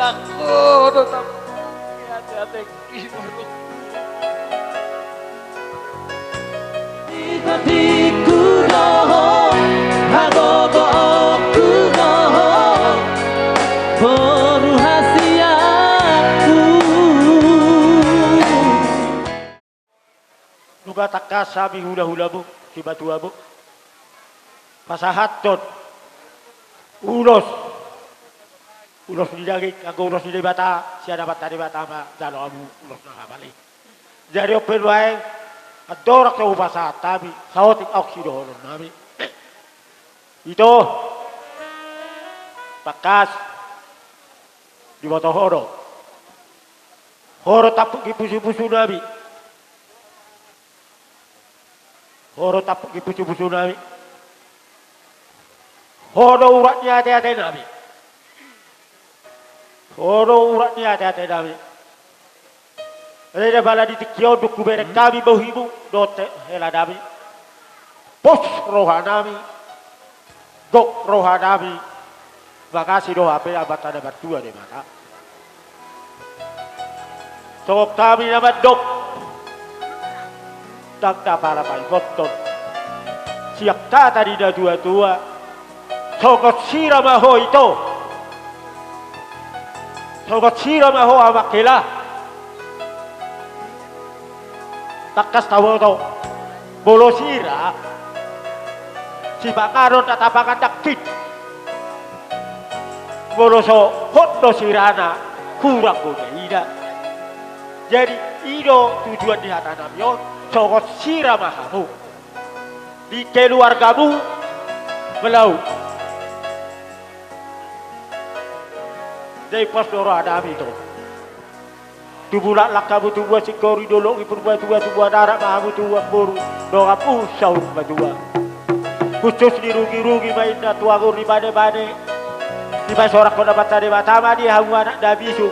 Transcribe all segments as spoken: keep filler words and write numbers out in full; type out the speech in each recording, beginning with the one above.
Ho do tampuhon ni ateatengki, borungku. Di patikku do ho, hagogoonku do ho, boru hasianku. Nunga tangkas hami hulahulamu, simatuamu, pasahathon ulos, ulos ni daging, anggo ulos ni Debata, sian Amanta Debata ma jalo hamu ulos na hapal i. Jadi on pe nuaeng, andorang so hupasahat hami, saotik ahu sidohononnami. Ito, tangkas diboto ho do. Ho do tampuk ni pusupusunami. Ho do tampuk ni pusupusunami. Ho do urat ni ateatenami. Ho do urat ni ateatenami. Alai na pala di tingki on dung hubereng hami bohimu dohot helanami, pos rohanami, gok rohanami, mangasi do hape Amanta na martua Debata. Songon hami na mandok, ndang na pala paingothon sian hata ni natuatua, songon sira ma ho ito. Songon sira ma ho amang hela. Tangkas taboto, molo sira, sipanganon na tapangan nangkin, molo so hot do sirana, hurang do daina. Jadi i do tujuan ni hatanami on, songon sira ma hamu di keluargamu, Belau. Jadi pos do rohanami ito. Tubu laklak hamu, tubuan singkoru, di dolok ni Purbatua, tubuan anak ma hamu, tubuan boru, dongan saur matua. Khusus ni rungirugi ma inna tuagung ni banebane, dipasorang hon Amanta Debata ma di hamu anak na bisuk,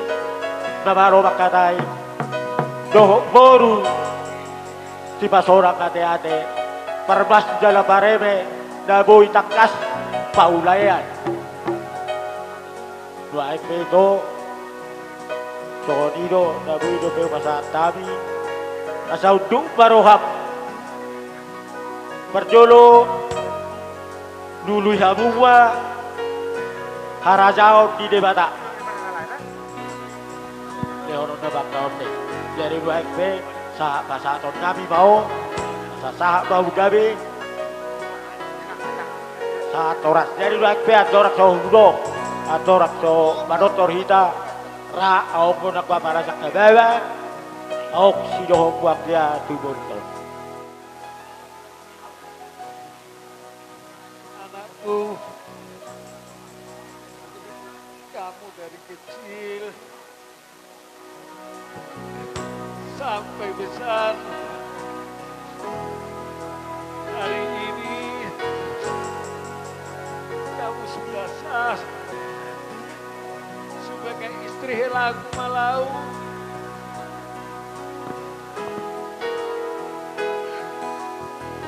na malo mangkatai, dohot boru, sipasorang ateate, parmas jala pareme, na boi tangkas paulaean. Nuaeng pe ito, songon i do, na boi dope hupasahat hami, asa unduk ma roham. Parjolo, lului hamu ma harajaon ni Debata. Lehonon na bangka on be. Jadi nuaeng pe, sahat pasahatonnami ma on, asa sahat ma hamu gabe, sahat horas. Jadi nuaeng pe andorang so hudok, andorang so manortor hita, ra ahu pe nang pamarajak na baba, ahu sidohononku anggia tu borunta on. Anakku, kamu dari kecil sampai besar, hari ini kamu sudah sah sebagai istri helaku Malau.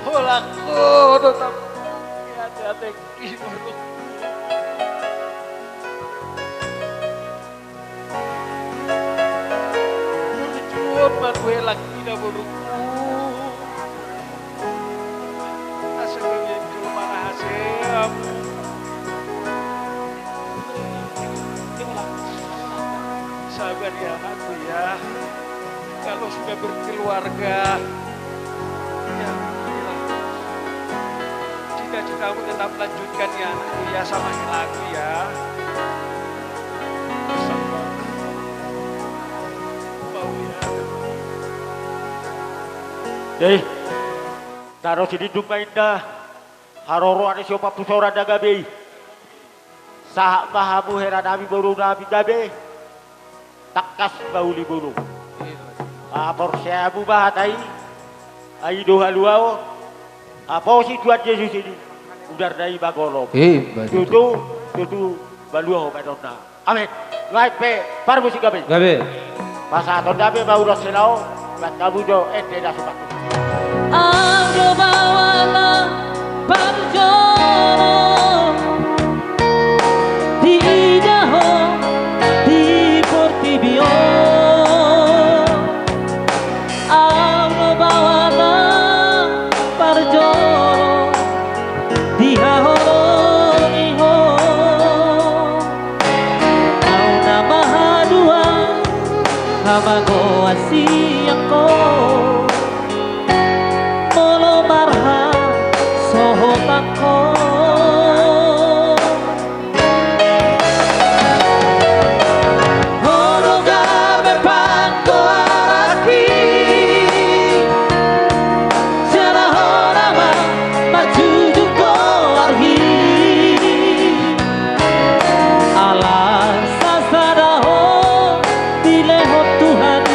Holan ho do tampuhon ni ateatengki, borungku. Burju on ma tu helangki na, borungku. Asa gabe jolma na hasea hamu. Sabar ya, anakku ya. Kalau sudah berkeluarga, ya, ya. Cita-citamu tetap lanjutkan ya, anakku ya, sama helaku ya. Sabar. Mau ya. Jadi, taro sinindung ma inna haroroan ni siompat pusoran na gabe i. Sahat ma hamu helanami, borunami gabe, tangkas ma uli bolon. Haporseaonmu ma hata i, ai do haluaon, haposi Tuhan Jesus i, udarna i ma golom. Ima tutu. Tutu, tutu, malua ho baenonna. Amin. Nuaeng pe parmusik gabe. Gabe. Pasahatonnami ma ulos hela on, buat hamu do ende na supasu. Au do baoa na parjolo, diida ho di Magoas sian ho, molo marhasohotan ho. Ho do gabe panggoaranki, jala ho nama manjujung goarhi. Ala sasada ho dilehon Tuhan i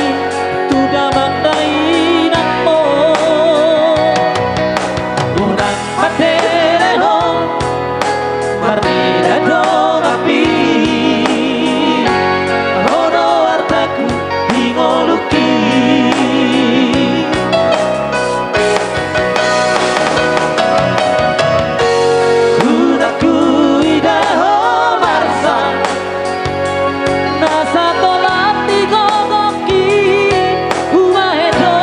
tu damang dainangmu. Unang mandele ho marnida donganpi, ho do artaku di ngolungki. Unang huida ho marsak, na satolan di gogongki hubahen do.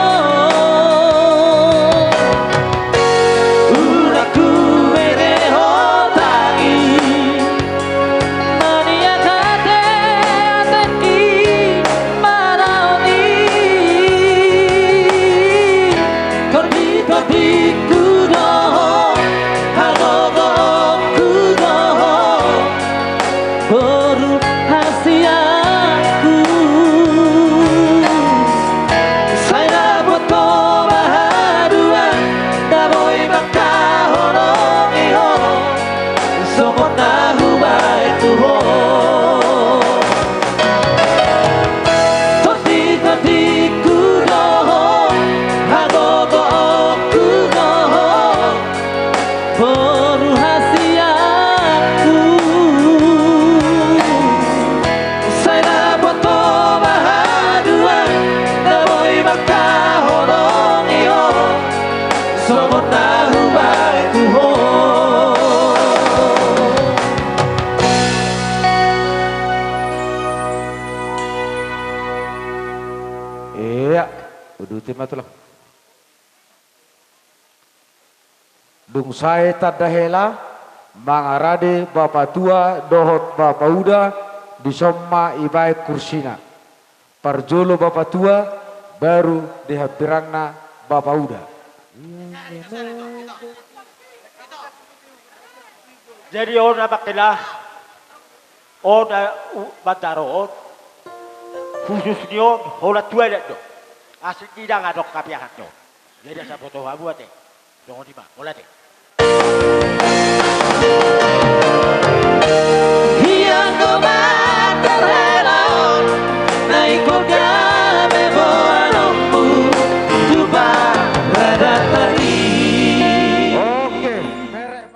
Unang hubere ho tangi, maniak ate atengki manaon i. Tonditondingku do ho, hagogoonku do ho, boru hasianku. Sai dapot ho ma haduan na boi mangkaholongi ho, songon na hubahen tu ho. Tonditondingku do ho, hagogoonku do ho, boru hasianku. Sai dapot ho ma haduan na boi mangkaholongi ho, songon na hubahen tu ho. Ia, uduti ma tulang. Dung sae tanda hela, mangarade bapatua dohot bapauda, dison ma ibaen kursina. Parjolo bapatua, baru di hambirangna bapauda. Jadi on, Amang Hela, on, eh, u-, Bandaro on, khusus ni on holan tu adat do. Asing ni ndang adong hape aha do. Jadi asa boto hamu ate. Songon i ma, olo ate.